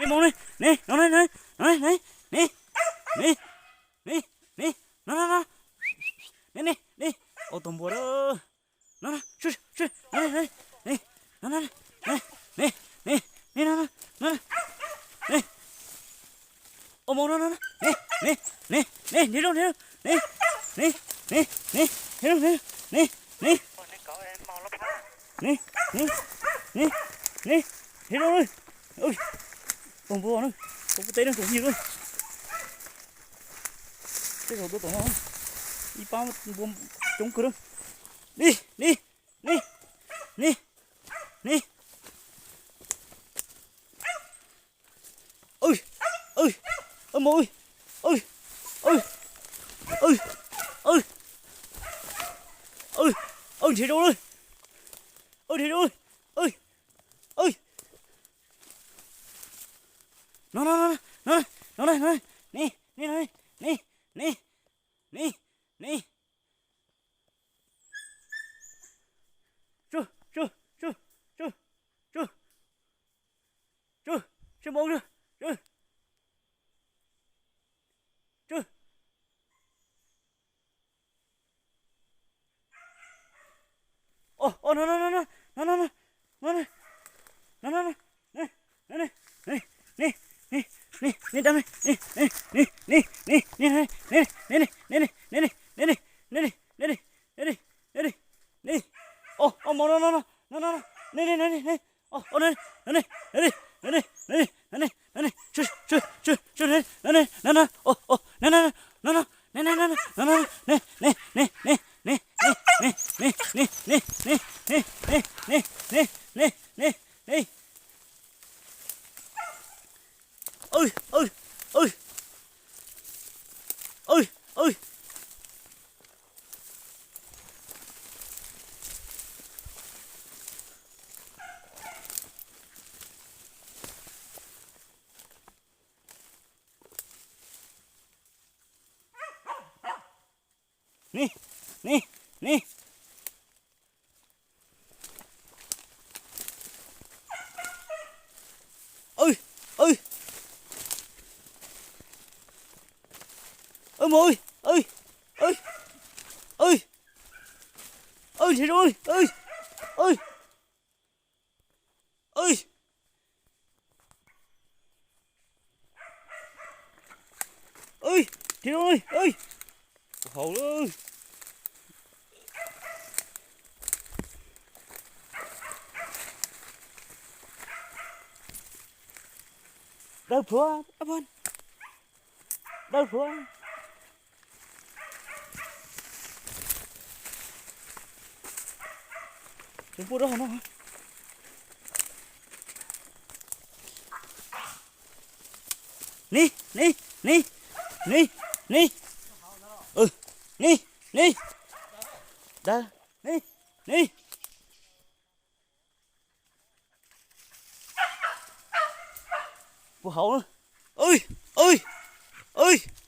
Mus ne, ne, no ne, ne, ne, ne, ne, ne, ne, ne, no, no, no, ne, ne, ne, ua tus npua da, no, no, sib, sib, no, ne, ne, ne, no, no, ne, ne, ne, ne, no, no, no, ne, ua mus no, no, no, ne, ne, ne, ne, nrhiav zaub, nrhiav zaub, ne, ne, ne, ne, nrhiav zaub, nrhiav zaub, ne, ne, ne, ne, ne, ne, nrhiav zaub, tus npua na, tus npua teb na, tus yig na, tej zaum tuaj tom no, ib pab npua coob kawg na, ne, ne, ne, ne, ne, mus, nrhiav zaub, nrhiav zaub, no, no, no, ne, ne, ne, ne, ne, ne, ne, ne, tsuag, tsuag, tsuag, tsuag, tsuag, tsuag, tsuag, tsuag, tsuag, tsuag, tsuag, Ne, ne, ne, mus, nrhiav zaub, nrhiav zaub, puas haum lawm. Dawb plhuav, dawb plhuav. Tseem pub rau hauv no. Ne, ne, ne, ne, ne, ne, ne, ne, puas haum, ub, ub, ub.